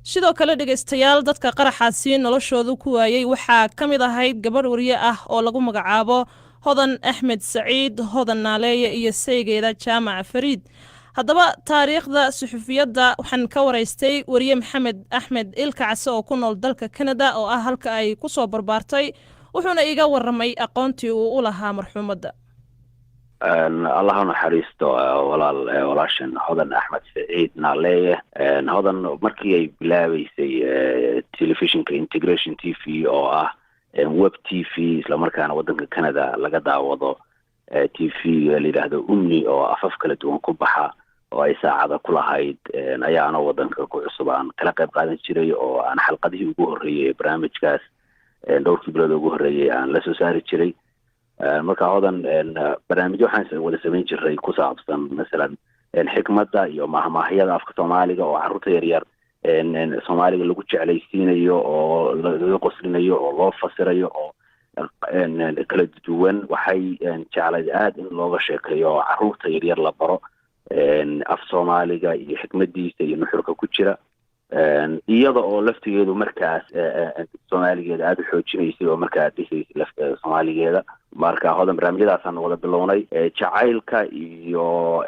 Sidoo kale, dhegaystayaal, dadka qaraxaasi noloshooda ku waayey waxaa ka mid ahayd gabadh wariye ah oo lagu magacaabo Hodan Axmed Saciid, Hodan Naaleeye, iyo saygeeda Jaamac Fariid. Haddaba, taariikhda suxufiyadda waxaan ka waraystay wariye Maxamed Axmed Ilka Case oo ku nool dalka Canada, oo ah halka ay ku soo barbaartay, wuxuuna iiga waramay aqoontii uu u lahaa marxuumadda. Allah u naxariisto walaal, walaashan Hodan Axmed Saciid Naaleeye. Hodan markii ay bilaabeysay telefishinka Integration TV, oo ah web TV, islamarkaana waddanka Canada laga daawado TV la yidhaahdo Umni, oo afaf kala duwan ku baxa, oo ay saacada ku lahayd, ayaa anoo waddanka ku cusub aan kala qayb qaadan jiray, oo aan xalqadihii ugu horreeyey ee barnaamijkaas, dhowrkii bilood ugu horreeyey, aan la soo saari jiray. Marka Hodan barnaamijyo waxaan wada samayn jiray ku saabsan, masalan, xikmadda iyo mahmaahyada afka Soomaaliga, oo carruurta yaryar Soomaaliga lagu jeclaysiinayo oo lagaga qoslinayo oo loo fasirayo oo kala duwan. Waxay jeclayd aada in looga sheekeeyo oo carruurta yaryar la baro af Soomaaliga iyo xikmadiisa iyo nuxurka ku jira, iyada oo laftigeedu markaas Soomaaligeeda aada u xoojinaysay oo markaa dhisaysay Soomaaligeeda. Marka Hodan barnaamijyadaasaan wada bilownay. Jacaylka iyo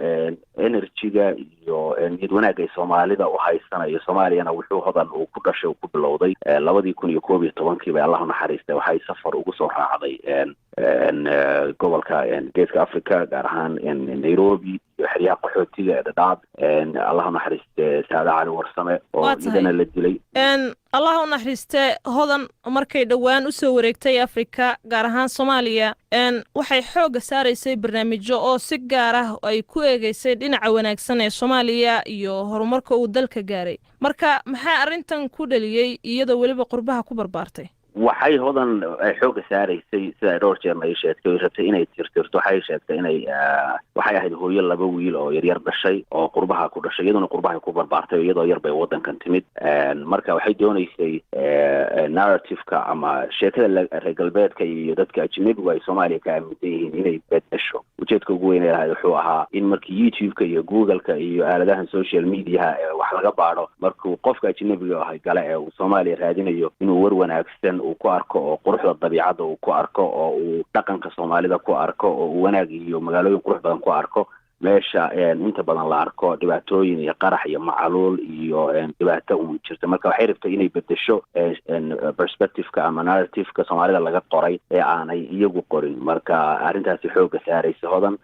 energy-ga iyo niyad wanaagga ay Soomaalida u haysanayo, Soomaaliyana wuxuu Hodan uu ku dhashay uu ku bilowday 2011-kii bay, Allah naxariistay, waxay safar ugu soo raacday gobolka Geeska Africa, gaar ahaan Nairobi iyo xeryaha qaxootiga ee Dhadhaab. Allah naxariiste Saada Cali Warsame oo iyadana la dilay. Allah u naxariiste. Hodan markay dhowaan usoo wareegtay Afrika, gaar ahaan Soomaaliya, waxay xoogga saaraysay barnaamijyo oo si gaar ah ay ku eegeysay dhinaca wanaagsan ee Soomaaliya iyo horumarka uu dalka gaaray. Marka maxaa arrintan ku dhaliyey, iyadoo weliba qurbaha ku barbaartay? Waxay Hodan ay xoogga saaraysay, sida ay dhowr jeerna ay sheegtay, oy rabtay inay tirtirto, waxay sheegtay inay waxay ahayd hooyo laba wiil oo yaryar dhashay oo qurbaha ku dhashay, iyaduna qurbahay ku barbaartay oo iyadoo yar bay waddankan timid. Marka waxay doonaysay narrative-ka ama sheekada reer galbeedka iyo dadka ajnabigu ay Soomaaliya ka aaminsan yihiin inay bedesho. Ujeedka ugu weyn ee lahayd wuxuu ahaa in markii YouTube-ka iyo Google-ka iyo aaladahan social media-ha ee wax laga baadho, markuu qofka ajnabiga ahay gale ee uu Soomaaliya raadinayo, inuu war wanaagsan uu ku arko, oo quruxda dabiicadda uu ku arko, oo uu dhaqanka Soomaalida ku arko, oo uu wanaag iyo magaalooyin qurux badan ku arko, meesha inta badan la arko dhibaatooyin iyo qarax iyo macaluul iyo dhibaato uun jirta. Marka waxay rabtay inay bedesho perspective-ka ama narrative-ka Soomaalida laga qoray ee aanay iyagu qorin. Marka arrintaasi xoogga saaraysa Hodan,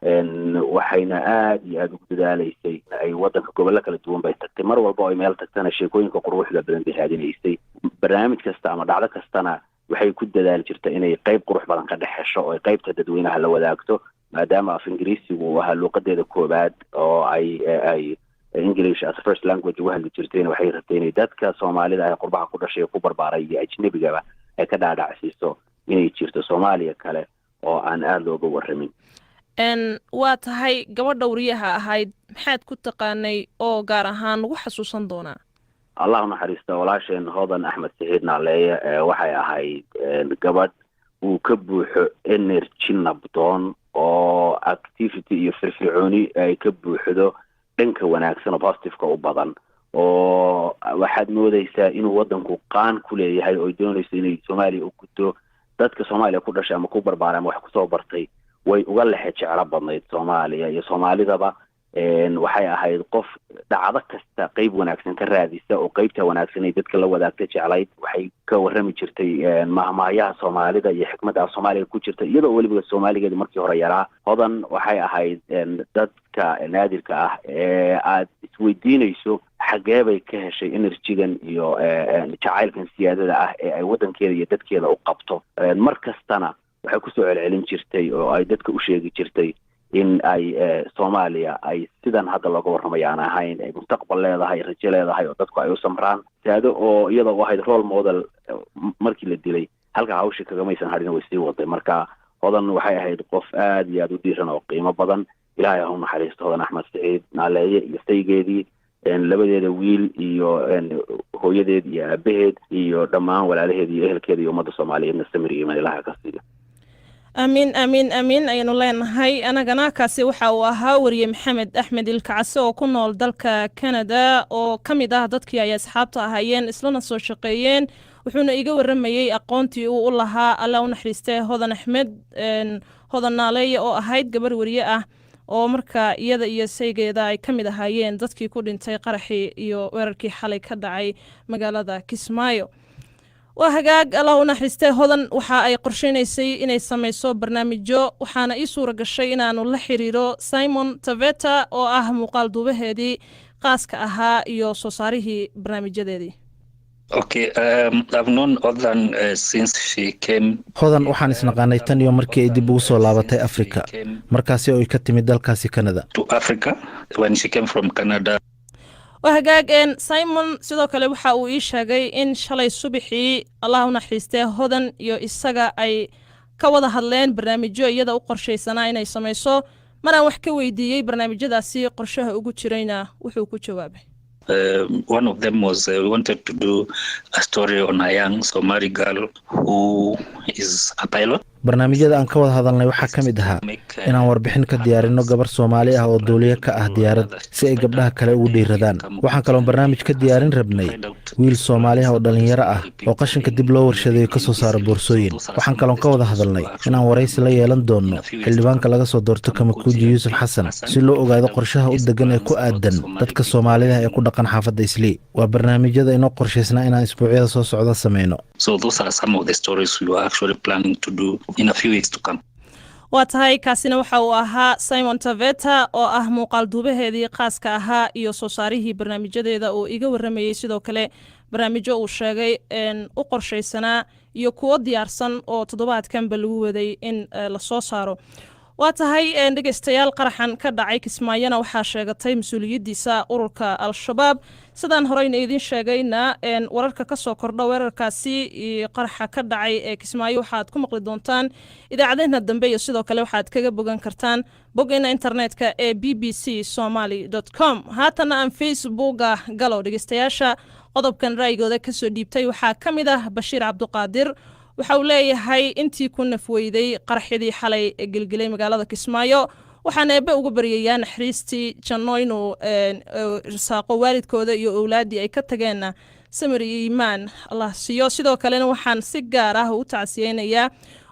waxayna aada iyo aada ugu dadaaleysay ay waddanka gobollo kala duwan bay tagtay. Mar walba oo ay meel tagtana, sheekooyinka quruxda badan bay raadinaysay. Barnaamij kasta ama dhacdo kastana waxay ku dadaali jirta inay qeyb qurux badan ka dhex hesho oo ay qeybta dadweynaha la wadaagto, maadaama af Ingiriisigu uu ahaa luuqadeeda koowaad oo ay English as first language ugu hadli jirteen. Waxay rabtay inay dadka Soomaalida ah qurbaha ku dhashay, ku barbaaray iyo ajnebigaba ay ka dhaadhacsiiso inay jirto Soomaaliya kale oo aan aada looga warramin. Waa tahay, gabadha wariyaha ahayd maxaad ku taqaanay oo gaar ahaan lagu xasuusan doonaa? Allah u naxariisto walaasheen Hodan Axmed Saciid Naaleeye. Waxay ahayd gabadh uu ka buuxo energy nabdoon oo activity iyo firfircooni ay ka buuxdo, dhanka wanaagsan oo positive-ka u badan, oo waxaad moodeysaa inuu waddanku qaan ku leeyahay oo doonayso inay Soomaaliya u guddo. Dadka Soomaaliya ku dhashay ama ku barbaaray ama wax kusoo bartay way uga lexe jeclo badnayd Soomaaliya iyo Soomaalidaba. Waxay ahayd qof dhacdo kasta qeyb wanaagsan ka raadisa oo qeybta wanaagsan ay dadka la wadaagta jeclayd. Waxay ka warrami jirtay mahmaahyaha Soomaalida iyo xikmadda af Soomaaliga ku jirta, iyadoo weliba Soomaaligeedu markii hore yaraa. Hodan waxay ahayd dadka naadirka ah ee aad isweydiinayso xagee bay ka heshay energy-gan iyo jacaylkan siyaadada ah ee ay waddankeeda iyo dadkeeda u qabto. Mar kastana waxay kusoo celcelin jirtay oo ay dadka u sheegi jirtay in ay Soomaaliya ay sidan hadda looga warramayo aan ahayn, ay mustaqbal leedahay, rajo leedahay, oo dadku ay u samraan. Saado oo iyada u ahayd role model, markii la dilay halka hawshii kagamaysan hadhin, way sii waday. Marka Hodan waxay ahayd qof aada iyo aada u dhiiran oo qiimo badan. Ilaahay ha u naxariisto Hodan Axmed Saciid Naaleeye iyo saygeedii, labadeeda wiil iyo hooyadeed iyo aabaheed iyo dhammaan walaalaheed iyo ehelkeeda iyo ummadda Soomaaliyeedna samir iyo imaan Ilaha ka siiyo. Amiin, amiin, amiin ayaanu leenahay anagana. Kaasi waxa uu ahaa wariye Maxamed Axmed Ilkacase oo ku nool dalka Canada, oo ka mid ah dadkii ay asxaabta ahaayeen islana soo shaqeeyeen, wuxuuna iga waramayey aqoontii uu u lahaa, Alla u naxariistee, Hodan Axmed, Hodan Naaleeye, oo ahayd gabar wariye ah oo markaa iyada iyo saygeeda ay ka mid ahaayeen dadkii ku dhintay qaraxii iyo weerarkii xalay ka dhacay magaalada Kismaayo. Waa hagaag, Allah u naxariistee. Hodan waxa ay qorsheynaysay inay sameyso barnaamijyo, waxaana ii suura gashay inaanu la xiriiro Simon Taveta oo ah muuqaal duubaheedii qaaska ahaa iyo soo saarihii barnaamijyadeedii. Okay, I've known Hodan since she came. Hodan waxaan isnaqaanay tan iyo markii ay dib ugu soo laabatay Afrika, markaasi oo ay ka timid dalkaasi Canada. To Africa when she came from Canada. Waa hagaag. Simon sidoo kale waxa uu ii sheegay in shalay subaxii, Allah u naxariistee, Hodan iyo isaga ay ka wada hadleen barnaamijyo iyada u qorshaysanaa inay samayso. Maraan wax ka weydiiyey barnaamijyadaasi qorshaha ugu jirayna, wuxuu ku jawaabay: One of them was we wanted to do a story on a young Somali girl who is a pilot. Barnaamijyada aan ka wada hadalnay waxaa ka mid ahaa inaan warbixin ka diyaarinno gabar Soomaali ah oo duuliye ka ah diyaarad, si ay gabdhaha kale ugu dhiiradaan. Waxaan kaloon barnaamij ka diyaarin rabnay wiil Soomaali ah oo dhallinyaro ah oo qashinka dib loo warshadeeyo ka soo saara boorsooyin. Waxaan kaloon ka wada hadalnay inaan waraysi la yeelan doonno xildhibaanka laga soo doorto Kamakuuji, Yuusuf Xasan, si loo ogaado qorshaha u degan ee ku aadan dadka Soomaalida ee ku dhaqan xaafadda Islii. Waa barnaamijyada inoo qorshaysnaa inaan isbuucyada soo socda sameyno. So those are some of the stories we were actually planning to do in a few weeks to come. Waa tahay, kaasina waxa uu ahaa Simon Taveta oo ah muuqaal duubaheedii qaaska ahaa iyo soo saarihii barnaamijyadeeda, oo iga waramayey sidoo kale barnaamijyo uu sheegay u qorshaysanaa iyo kuwo diyaarsan oo toddobaadkanba lagu waday in lasoo saaro. Waa tahay, dhegeystayaal, qaraxan ka dhacay Kismaayona waxaa sheegatay mas-uuliyaddiisa ururka Al-Shabaab. Sidaan horeyna idiin sheegayna, wararka ka soo kordha weerarkaasi qaraxa ka dhacay ee Kismaayo waxaad ku maqli doontaan idaacadeena dambe, iyo sidoo kale waxaad kaga bogan kartaan boggeena internetka ee bbcsomaly.com. Haatana aan Facebooka galo. Dhegeystayaasha qodobkan ra'yigooda kasoo dhiibtay waxaa ka mid ah Bashiir Cabduqaadir. Waxa uu leeyahay: intii ku nafweyday qaraxyadii xalay ee gelgelay magaalada Kismaayo, waxaan Eebbe uga baryayaa naxariistii janno inuu irsaaqo, waalidkooda iyo owlaaddii ay ka tageenna samir iyo iimaan Allah siiyo. Sidoo kalena waxaan si gaar ah u tacsiyeynayaa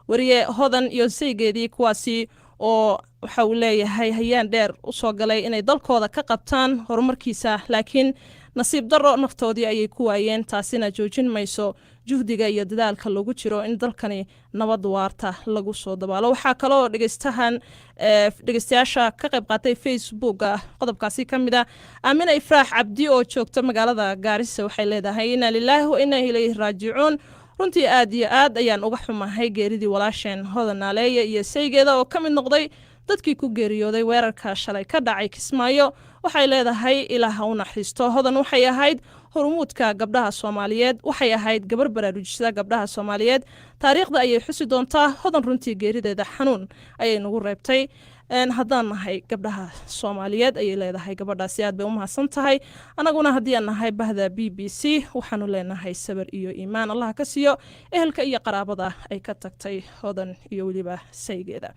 wariye Hodan iyo saygeedii, kuwaasi oo, waxa uu leeyahay, hayaan dheer usoo galay inay dalkooda ka qabtaan horumarkiisa, laakiin nasiib darro naftoodii ayay ku waayeen. Taasina joojin mayso juhdiga iyo dadaalka lagu jiro in dalkani nabad waarta lagu soo dabaalo. Waxaa kaloo dhegeystahan dhegeystayaasha ka qayb qaatay Facebooka qodobkaasi ka mid a Aamina Ifraax Cabdi oo joogta magaalada Gaarisa. Waxay leedahay: inaa lilaahi wa inaa ilayhi raajicuun. Runtii aad iyo aad ayaan uga xumahay geeridii walaasheen Hodan Naaleeye iyo saygeeda oo ka mid noqday dadkii ku geeriyooday weerarka shalay ka dhacay Kismaayo. Waxay leedahay: Ilaah ha u naxariisto Hodan. Waxay ahayd horumuudka gabdhaha Soomaaliyeed. Waxay ahayd gabar baraarujisada gabdhaha Soomaaliyeed. Taariikhda ayay xusi doontaa Hodan. Runtii geerideeda xanuun ayay nagu reebtay haddaan nahay gabdhaha Soomaaliyeed, ayay leedahay gabadhaasi. Aad bay u mahadsan tahay. Anaguna haddii aan nahay bahda BBC, waxaanu leenahay sabar iyo iimaan Allah ka siiyo ehelka iyo qaraabada ay ka tagtay Hodan iyo weliba saygeeda.